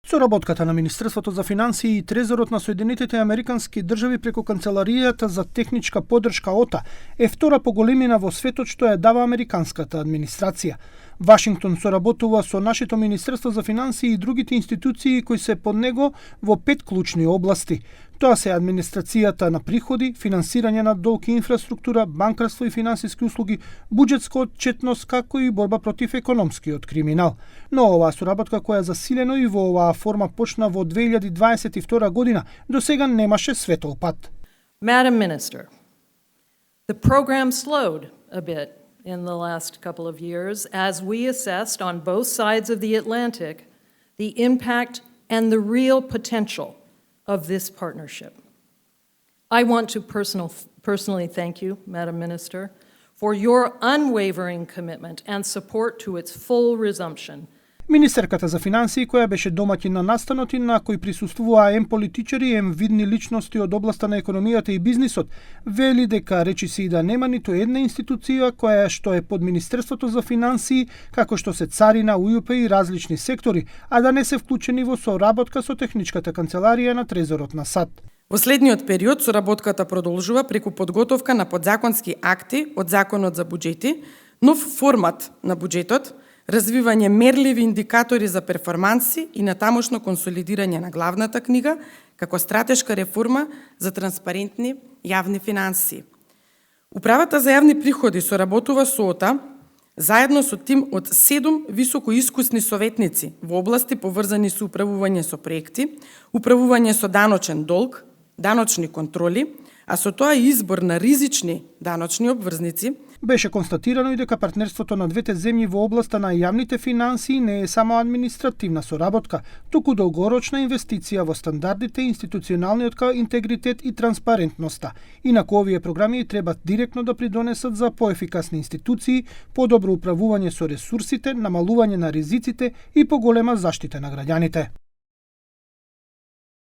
Соработката на Министерството за финансии и Трезорот на Соединетите Американски држави преку Канцеларијата за техничка поддршка ОТА е втора по големина во светот што ја дава американската администрација. Вашингтон соработува со нашето Министерство за финансии и другите институции кои се под него во 5 клучни области. Тоа се администрацијата на приходи, финансирање на долг и инфраструктура, банкарство и финансиски услуги, буџетска отчетност, како и борба против економскиот криминал. Но оваа соработка која засилено и во оваа форма почна во 2022 година, до сега немаше светол пат. Madam Minister, the program slowed a bit in the last couple of years as we assessed on both sides of the Atlantic the impact and the real potential of this partnership. I want to personally thank you, Madam Minister, for your unwavering commitment and support to its full resumption. Министерката за финансии, која беше домаќин на настанот и на кој присуствуваа политичари и видни личности од областа на економијата и бизнисот, вели дека речиси и да нема ниту една институција која што е под Министерството за финансии, како што се царина, УЈП и различни сектори, а да не се вклучени во соработка со техничката канцеларија на Трезорот на САД. Во следниот период соработката продолжува преку подготовка на подзаконски акти од Законот за буџети, нов формат на буџетот, развивање мерливи индикатори за перформанси и натамошно консолидирање на главната книга како стратешка реформа за транспарентни јавни финансии. Управата за јавни приходи соработува со ОТА заедно со тим од 7 високоискусни советници во области поврзани со управување со проекти, управување со даночен долг, даночни контроли, а со тоа и избор на ризични даночни обврзници. Беше констатирано и дека партнерството на двете земји во областа на јавните финансии не е само административна соработка, туку долгорочна инвестиција во стандардите, институционалниот интегритет и транспарентноста. Инаку овие програми треба директно да придонесат за поефикасни институции, подобро управување со ресурсите, намалување на ризиците и поголема заштита на граѓаните.